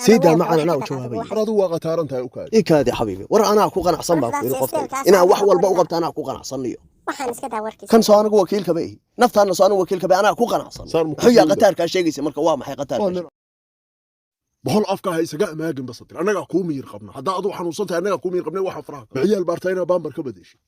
Siidaa macaan anaa u jawaabaya. War adigu waa qataaran tahay, u kaadi. Ii kaadi xabiibi. War anaa ku qanacsan baan ku yidhi qofta inaan wax walba u qabta anaa ku qanacsanayo. Waxaan iska daa warkiisa. Kan soo anigu wakiilka ma ihi, naftaana soo anigu wakiilka ba anaa ku qanacsan. Saan ma ku Muxuu yaa sheegay? Qataarkaa sheegaysa marka waa maxay Waa qataarkaa? nin bohol afka ha isaga amaagin basatir. Annagaa kuu miyir qabna. Haddaa adigu xanuunsan tahay, annagaa kuu miyir qabnay. Waxaan faraha maciyaal baartaa inaa baambar ka badeshay,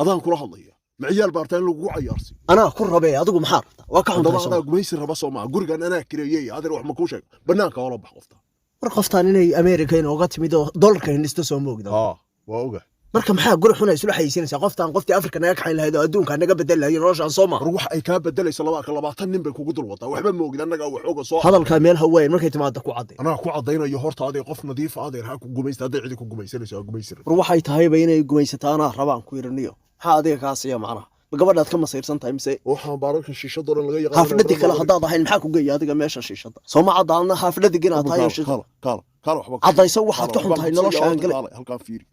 adaan kula hadlaya. Maciyaal baartaa in lagugu cayaarsiyo? Anaa ku rabee, adigu maxaa rabtaa? Waa ka Haddaba xuntahay adaa soo gumaysi raba soo maaha? Gurigan anaa kireeyey. Adeer, wax ma kuu sheega? Banaanka oola bax qofta. War qoftaan inay Ameerika inooga timid oo dollarka hindhisto soo moogda? Haa, waa oga. Marka maxaa guri xuna isula xayeysiinaysaa? Qoftaan qoftii Afrika naga kaxayn lahayd oo adduunka naga bedeli lahayd noloshaan soo maaha? War wax ay kaa bedelayso labaaka 20 nin bay kugu dul wadaa. Waxba ma ogid, annagaa wax oga soo. Hadalkaa meel haweyn markay timaado ku cadday. Anaa ku caddaynayo horta. Adeer, qof nadiif ah, adeer, ha ku gumaysta. Hadday cidi ku gumaysanayso, ha gumaysi. War waxay tahayba inay gumaysataa anaa rabaan ku yidhaniyo. Maxaa adiga kaa siiya macnaha? Ma gabadhaad ka masayrsan tahay mise? Waxaan baararka shiishadoo dhan laga yaqaan. Xaafadhadi kale haddaad ahayn, maxaa ku geeya adiga meesha shiishada? Soo ma cadda adna xaafadhadig inaad tahay oo Kaala, kaala, kaala, waxba Caddayso waxaad ka xun tahay nolosha aan galay. Kaala, halkaan fiiri.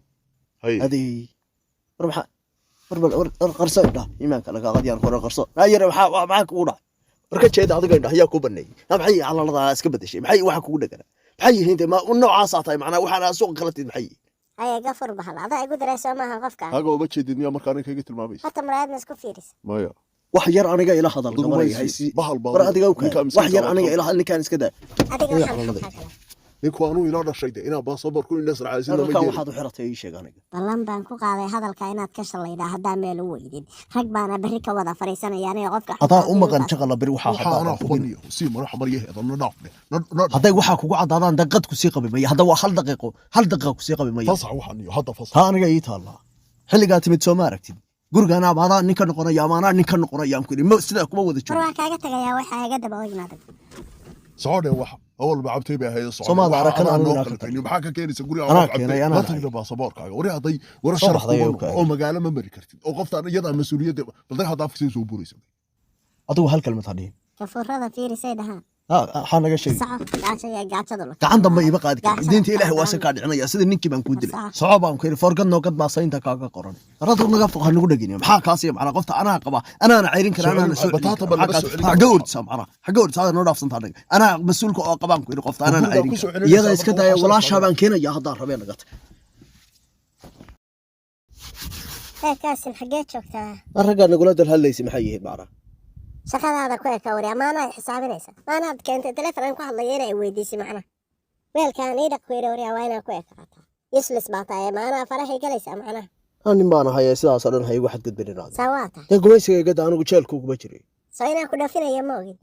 Haye. Adey, war maxaa? War bal, war war qarso indhaha, iimaanka laga qadyaan hore qarso. Ayare, maxaa kugu dhacay? War ka jeeda adiga indhaha, yaa kuu baneeyey? Maxay calalada iska bedeshay? Maxay waxa kugu dhegana maxay yihiin? Dee ma noocaasaa tahay macnaa? Waxaan suuqa kala tid maxay yihiin? Haye, gafur bahal adaa igu diray soo maaha qofka? Haga uma jeedid miyaa markaa ninka iga tilmaamaysa? Horta muraayadna isku fiiris. Maya. Wax yar aniga ila hadal. Adigu Gabaraya ma haysi. Bahal baa War adiga u ninka kaa miskiinka wax yar waa aniga qaldan. ila hadal, ninkaan iska daa. Adiga Ila waxaan calaaladay. maxaa kale? Ninku anuu ila dhashay de inaa baasaboor ku indhasracaysidna ma Halkan yeelin. waxaad u xiratay ii sheeg aniga. Ballan baan ku qaaday hadalka inaad ka shalaydaa haddaa meel u weydid. Rag baana berri ka wada fadhiisanaya aniga qofka. Adaa u maqan jaqala beri waxaa Waxaa anaa haddaa hubin. hubaniyo sii maraxa maryaheeda na dhaafne na. Hadday waxaa kugu caddaadaan daqiiqad kusii qabi maya. Hadda waa hal daqiiqo, hal daqiiqa kusii qabi maya. Fasax waxaan iyo hadda fasax. Taa aniga ii taallaa. Xilligaa timid soo ma aragtid gurigaan ama adaa nin ka noqonaya ama anaa nin ka noqonaya aan ku yidhi sidaa kuma wada War joogo. waa kaaga tagayaa, waxaa iga daba yimaada. Socodhe, wax awalba cabtay bay ahayd. Socodhe. Soomaad Waxa arag kan anaa anigu noo inaa kala ka keenay. Maxaa ka keenaysa guriga? Anaa qof cabtay? keenay, anaa La tagna baasaboorkaaga. Wari hadday wara Soo sharaf baxday kugu ayuu noqo ka oo magaalo ma mari kartid oo qoftaan iyadaa mas-uuliyadda balday hadda afka sii soo buraysa. Adigu hal kelmad ha dhihin. Gafuurada fiirisay dhahaan. Waxaa naga sheegi. Soco, gaajo iyo gaajadu la. Gacan dambe iima qaadi kartid. Gaajada Diinta Ilaahay waa se gacan. kaa dhicinaya sida ninkii baan kuu dilay. Soco. Soco baan ku yidhi, foorgad noogad baa saynta kaaga qoran. Radu naga foq, ha nagu dhegin. Maxaa kaa siiya macnaa? Qofta anaa qaba, anaana cayrin kara, Soo anaana celin, soo celin bataata kara. ba lama Maxaa soo kaa celin xagga karo. ordisa macnaa? Xagga ordisa adaa noo dhaafsantaa anaga. Anaa mas-uulka oo qabaan ku yidhi qofta anaana Gurigaa cayrin ku soo kara. celinaysaa Iyada iska marka daaya. waxaa Walaashaa sharaf baan keenaya haddaan rabee naga tag. Ee Kaasin, xaggee joogtaa? Raggaa nagula dal hadlaysa maxay yihiin macnaa? Shaqadaada ku eka wari. Amaanaad xisaabinaysa, maanaad keentay telefon aan ku hadlayo inay weydiisay macnaha weelkaan ii dhaq ku yidhi. Wariyaa, waa inaan ku ekaataa. Useless baa tahay, maanaa farahay galaysaa macnaha. Nin baan ahaye, sidaasoo dhan ha igu xadgudbin inaad. Saa waa tahay. Dee gumaysiga igada, anigu jeelku uguma jiray. Soo inaan ku dhafinayo ma ogid.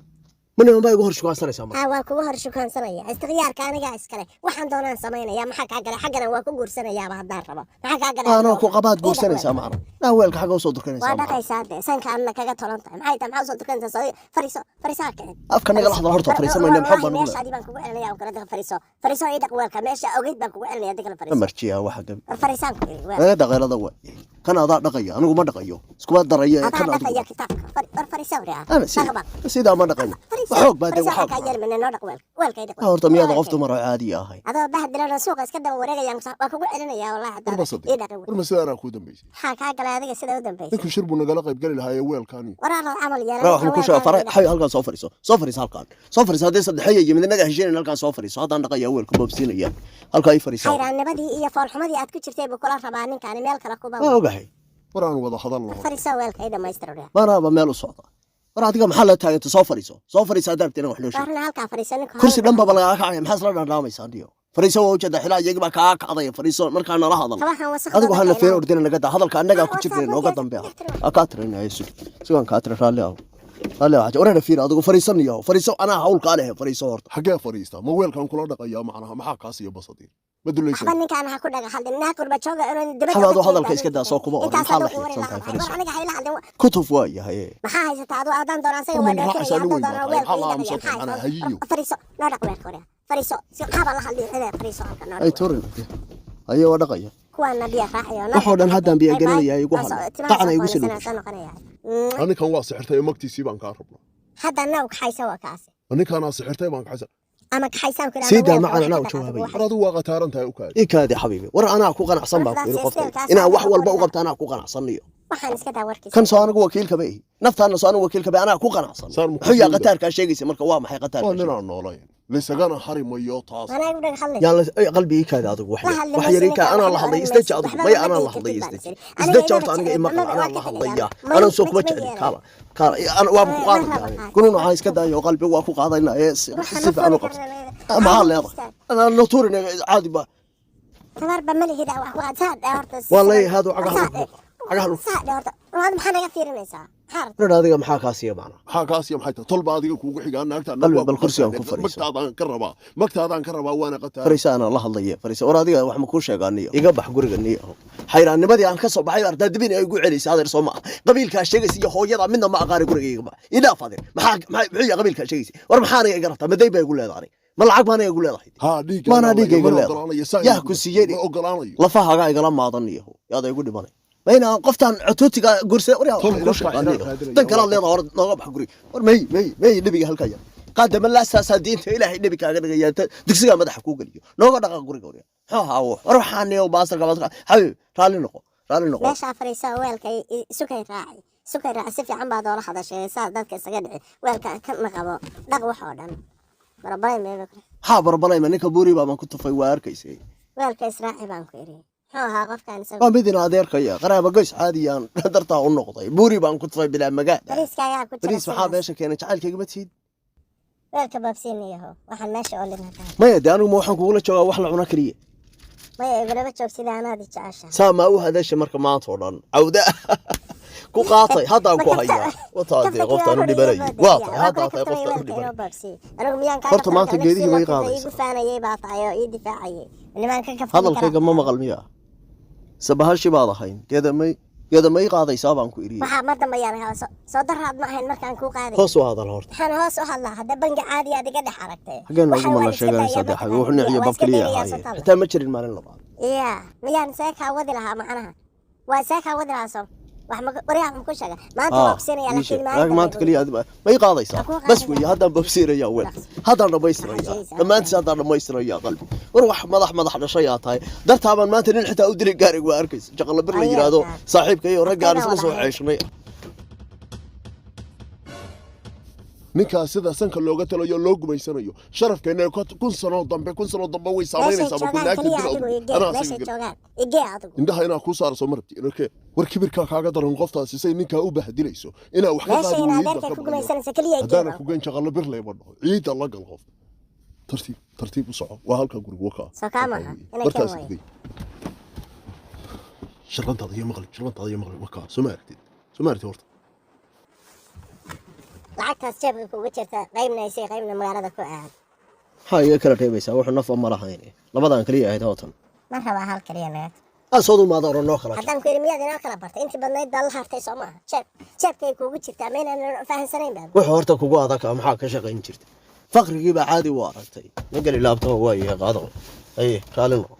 Ma niman baa igu hor shukaansanaysaa marka? Haa, waa kugu hor shukaansanaya. Istikhyaarka anigaa iskale, waxaan doonaan samaynaya. Maxaa kaa galay? Xaggana waa ku guursanayaaba haddaan rabo. Maxaa kaa galay? Anoo ku qabaad Ii dhaq guursanaysaa weelka. macna? Naa weelka xagga usoo durkanaysaa Waa macna? dhaqaysaa dee, sanka adna kaga tolan tahay. Maxay tahay? Maxaa usoo durkanaysaa? Soo fariiso, fariisaa kicin. Afka nagala hadal horta. Fariisamayna, maxaa baan ugu leedahay? Meeshaadii baan kugu celinaya oo kale. Dadka fariiso, fariiso, ii dhaq weelka. Meesha ogeyd baan kugu celinaya dadka fariiso. Marjiya waxa gabi. War fariisaan ku iri weel. Naga dhaqeelada waa kan adaa dhaqaya, anigu ma dhaqayo, iskuma darayo ee Adaa kan adigu dhaqaya kitaabka. War fariiso wariyaa. Ana Dhaqba. sidaa ma dhaqayo. Fariiso. Xoog baa dee Fariiso. waxaa Waxaa kaa yeelmina noo dhaq weelka, weelka ii dhaq. Horta miyaada qof dumar oo caadi ahay? Adoo bahdilan oo suuqa iska daba wareegayaan, waa kugu celinaya wallahi War haddaad basadi. ii dhaqin War ma sidaanaa kuu dambaysay? Maxaa kaa galay adiga sida u dambaysay? Ninku shir buu nagala qayb geli lahaa ee weelkaani. Waraarad camal yeelan. Raa waxaan ku sheega faray xay. Halkaan soo fadhiiso, soo fadhiiso, halkaan soo fadhiiso. Haddii saddexeeya yimid innaga heshiinayn, halkaan soo fadhiiso. Haddaan dhaqaya weelka boobsiinaya, halkaa ii fadhiiso. Xayraannimadii iyo foolxumadii aad ku jirtay buu kula rabaa ninkaani, meel kale kuba. Waa ogahay. War aan wada hadalno hore. Fariiso, weelka ii dhamaystir wariyaa. Maanaaba meel u socda. War adiga maxaa la taaganta? Soo fadhiiso, soo fadhiiso haddaad rabtid inaan wax noo sheego. Waarna halkaa fadhiiso ninka. Kursi dhan baba lagaaga kacaya, maxaa isla dhaandhaamaysaa ndiyo? Fadhiiso, waa ujeedaa xilaa iyagii baa kaa kacdaya. Fadhiiso markaa nala hadal. Kabahan wasakhdooda Adigu hana ka feer ilaali. ordina, naga daa hadalka annagaa ku jirnay. Nooga dambe ah kaa tirinaya. Sug, sugaan kaa tira. Raalli aho, raalli aho. Warana fiir, adigu fadhiisanayo, fadhiiso, anaa hawlkaa leh, fadhiiso horta. Xaggee fadhiistaa? Ma weelkan kula dhaqayaa macnaha? Maxaa kaa siiya basadiir? Ma dulaysan? Waxba ninkaan ha ku dhaga hadlin, naa qurba jooga inuu dibadda Xabaad uga hadalka jeedaa iska daa, soo kuma oran. Intaas Maxaa la aduu ku wari xiirsan tahay? lahaa. War Fadhiiso. aniga hayla hadlin. Kutuf waa yahay. Maxaa haysataa aduu? Adaan doonaa asaga War waa ma raacaysaa? dhoofinaya. Nin weyn Hadduu baa doonaa tahay. weelka Maxaa la ii aamusan dhaqaya. tahay? Maxaa Macnaha hayiyo. haysataa? Fariiso, noo dhaq weelka wariya, fariiso. Si qaaba la hadli cide, fariiso halka noo Ay dhaq weelka. turin haye, waa dhaqaya. Kuwaana biyo raacayo. Waxoo dhan haddaan biyo gelinaya, igu hadla. Qacna igu sii soo noqonaya. Ninkan waa sixirtay oo magtiisii baan kaa rabnaa. Hadda naw kaxaysa waa kaasi. Ninkaanaa sixirtay baan kaxaysa. Ama kaxaysaan ku. Siidaa macaan anaa u jawaabaya. War adigu waa qataaran tahay, u kaadi. Ii kaadi xabiibi. War anaa ku qanacsan baan ku yidhi qofta inaan wax walba u qabta anaa ku qanacsanayo. Waxaan iska daa warkiisa. Kan soo anigu wakiilka ma ihi, naftaana soo anigu wakiilka ba anaa ku qanacsan. Saan ma ku Muxuu yaa sheegay? qataarkaa sheegaysa marka waa maxay Waa qataarkaa? nin aan noolayn. Laysagana hari mayo taas. Manaa igu dhaga hadlaysa? Yaan la ay, qalbi ii kaada adigu wax La yar hadli wax maysid yar ii ninkaa, kaada, anaa la waxba hadlay oran isdeji maysid, adigu waxba maya ma anaa la dhihi hadlay kartid baan isdeji is iri. Aniga isdeji imaba horta aniga jeclin, ima qabo maba anaa waa la ka hadlaya tegayaa. anaa soo Ma kuma ma jeclin yeelayo. Kaala kaala waaba ku Ma qaadaya rabo aniga qaad. kununa waxaan iska daayo qalbi waa ku qaadayna ee si Waxaan si ma fiican u furi qabso. karnaa. Maxaa leedahay anaa naturin caadi ba. Tabarba ma lihida wax ku qaad saa dheh horta. Waa leeyahay hadu cagaha Saa dhulka dheh. Cagaha dhulka. Saa dheh horta. Waad maxaa naga fiirinaysaa? Maxaa rabtaa? Nin adiga maxaa kaa siiya macnaa? Maxaa kaasiya? Maxay tahay? Tolba adiga kuugu xigaa naagta. Qalbi, bal kursigaan ku fadhiiso. Magtaadaan ka rabaa, magtaadaan ka rabaa, waana qataa. Fariisa anaa la hadlaya, fariisa. War adiga wax ma kuu sheegaa niyo? Iga bax guriga niyo. Xayraannimadii aan ka soo baxay ardaa dibin ay igu celisay adeer, soo ma ah qabiilkaa sheegaysa iyo hooyada midna ma aqaani. Guriga iga bax, idhaaf adeer. Maxaa maxay muxuu yahay qabiilkaa sheegaysa? War maxaa aniga iga rabtaa? Maday baa igu leedahay aniga? Ma lacag baana igu leedahay? Haa, dhiigga. Maanaa dhiigga iga Mana leedahay. ogolaanayo, saa Yaa ku siiyey? Ma ogolaanayo. Lafahaagaa igala maadan iyo yaada igu dhimanay ma inaan qoftaan cotootiga guursa war Tol qofka xiraan raadinaya. Dan kalaad leedahay. Hor nooga bax guriga. War may may may nebiga halkaa yar qaadama laasaasaa diinta Ilaahay nebi kaaga dhigaya inta dugsigaa madaxa kuu geliyo nooga dhaqa guriga. Warya muxuu ahaa wax? War waxaa niyo baasarka baasarka xabiib, raalli noqo, raalli noqo. Meeshaa fadhiisa oo weelka sukay raaci, sukay raaci. Si fiican baad oola hadashay, saa dadka isaga dhici. Weelka kana qabo, dhaq wax oo dhan barabalay meeba. Maxaa barbalayma? Ninka buuri baa baan ku tufay, waa arkaysay. Weelka israaci baan ku iri. Muxuu ahaa qofkan isagu? Waa mid ina adeerkaya, qaraaba goys caadiyaan dartaa u noqday. Buuri baan ku tufay bilaa magaada. Bariiskaagaa ku jira. Bariis maxaa Sidaas. meesha keenay? Jacaylkayga ma tihid. Weelka baabsiinayaho, waxaan meesha oolin hadaa. Maya dee anigu ma waxaan kugula joogaa wax la cuno keliya? Maya, igulaba joog sida anaad i jeceshahay. Saa maa u hadasha marka maanta oo dhan cawda ku qaatay haddaan ku hayaa wataa dee qoftaan u dhibanayay waa tahay haddaa tahay qoftaan u dhibanayay. Anigu miyaan kaa Horta maanta kaftan? geedihii way Igu qaadaysaa. faanayay baa tahay oo ii difaacayay nimaan ka kaftami. Hadalkayga ma maqal miyaa? Sabahashi baad ahayn geeda may geeda may qaadaysaa baan ku iriyey. Waxaa mar dambe yaan kaa soo daraad ma ahayn markaan kuu qaaday. Hoos u hadal horta. Waxaan hoos u hadlaa hadda bangi caadi aad iga dhex aragtay. Xaggeen noogu Waxaan mana waan iska sheeganaysaa daayaa dee xagee wuxuu mataqaanaa. niciyo Waa bab iska keliya daynayaa ahaayeen sotalla. Xitaa ma jirin maalin labaad. Ya miyaan see kaa wadi lahaa macnaha? Waa see kaa wadi lahaa soo wax ma waryaa ma ku sheega maanta waa ku siinaya ii laakiin sheeg. maalin Laakiin maanta keliya ma ii qaadaysaa? Waa kuu Bas qaadaya. weeye, haddaan babsiiraya weel, haddaan dhammaystiraya. Maxaa Dhammaantiis haddaan dhammaystiraya qalbi. War wax madax madax dhashay aa tahay, dartaabaan maanta nin xitaa u dilay gaariga, waa arkaysa jaqala bir la Ayaa yidhaahdo taa. saaxiibka iyo raggaan Ardayda isla soo wada ahayd. ceeshnay. Ninkaas sida sanka looga talayo loo gumaysanayo sharafkeena 1000 sano dambe, 1000 sano dambe way Meeshay saamaynaysaa markuu joogaan naagta keliya dil adigu igee. anaa Meeshay asiga gel. joogaan igee adigu. Indhaha inaa kuu saarso ma rabti inarkee. War kibirkaa kaaga daran qoftaasi say ninkaa u bahdilayso inaa wax ka Meeshay qaadi in weydid adeerkay baa ku ka baqayo. gumaysanaysa keliya igee Haddaana baan ku geyn jaqallo bir leyba dhaho ciidda la gal qof. Tartiib tartiib u soco, waa halkaa guriga wakaa. Soo kaa maaha. Inay Bartaas keen waayo. igey. Sharbantaada iyo maqli, sharbantaada iyo maqli wakaa. Soo ma aragtid? Soo ma aragtid horta? Lacagtaas jeebka kugu jirta qaybna isii, qaybna magaalada ku aad. Maxaa iga kala reebaysaa? Wuxuu nafa ma lahayn, labadan keliya ahayd hootan. Ma rabaa hal keliya naga. Asood umaada oran noo kala jar. Haddaan ku yidhi miyaad inoo kala bartay? Intii badnayd baa la hartay soo maaha? Jeebkay kuugu jirtaa ma inaan fahansanayn baa. Wuxuu horta kugu adag maxaa ka shaqayn jirta? Faqrigii baa caadi u aragtay. Ma geli laabtaba waa iga qaado aye, raalli noqo.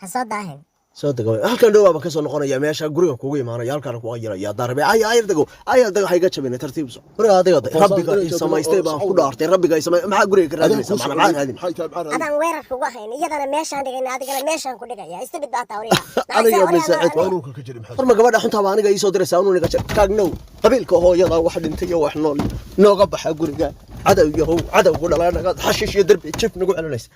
Ha soo daahin. Soo dego, halkan dhow baan kasoo noqonaya, meesha guriga kugu imaanaya, halkaan ku ayiraya darbe. Ay ayar dego, ayar dego, hayga jabina, tartiib so. Guriga adiga rabbiga i samaystay baan ku dhaartay, rabbiga i samay. Maxaa guriga ka raadinaysaa? Macna maxaa raadin? Maxay tahay? Maxaa raadin? Adaan weerar kugu hayn, iyadana meeshaan dhigayna, adigana meeshaan ku dhigaya. Istibid baa taa wariya. Aniga masaacid. Waa inuu ka jiri maxaa? War ma gabadha xuntaa baa aniga ii soo diraysaa inuu niga jar kaagnow qabiilka hooyada wax dhintay iyo wax nool nooga baxa guriga. Cadow yahow, cadowgu dhalaa naga xashiish iyo derbi jif nagu celinaysa.